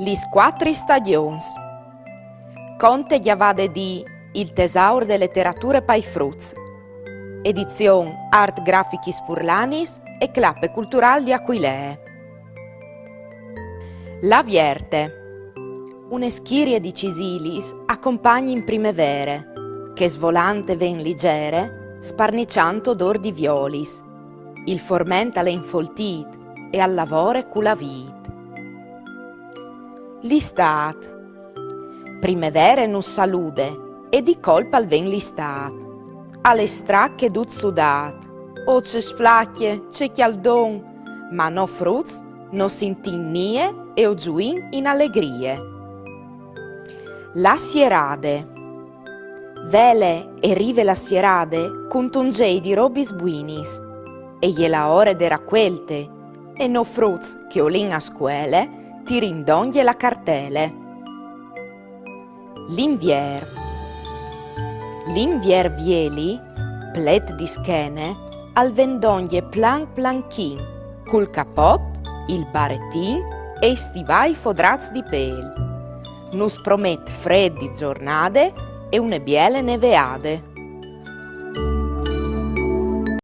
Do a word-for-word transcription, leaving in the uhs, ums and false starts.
Lis cuatri stagjons. Conte gjavade di Il tesaur de leterature pai fruts. Edizion Art Grafichis Furlanis e Clape Cultural di Aquilee. La Vierte. Une schirie di cisilis a compagnin primevere, che svolante ven ligere, sparniciant odôr di violis. Il forment al è infoltît e al lavore cu la vît. L'Istât. Primevere nus salude e di colp al ven l'Istât. Al è strac e dut sudât. Oh, ce sflacje, ce cjaldon! Ma nô fruts no sintìn nie e o zuìn in alegrie. La Sierade. Vele e rive la Sierade cuntun zei di robis buinis. E je la ore de racuelte, e nô fruts che o lin a scuele tirìn dongje la cartele. L'Invier. L'Invier vieli, plet di schene, al ven dongje plan planchin, cul capot, il baretin e i stivai fodrâts di pêl. Nus promet freddi zornade e une biele neveade.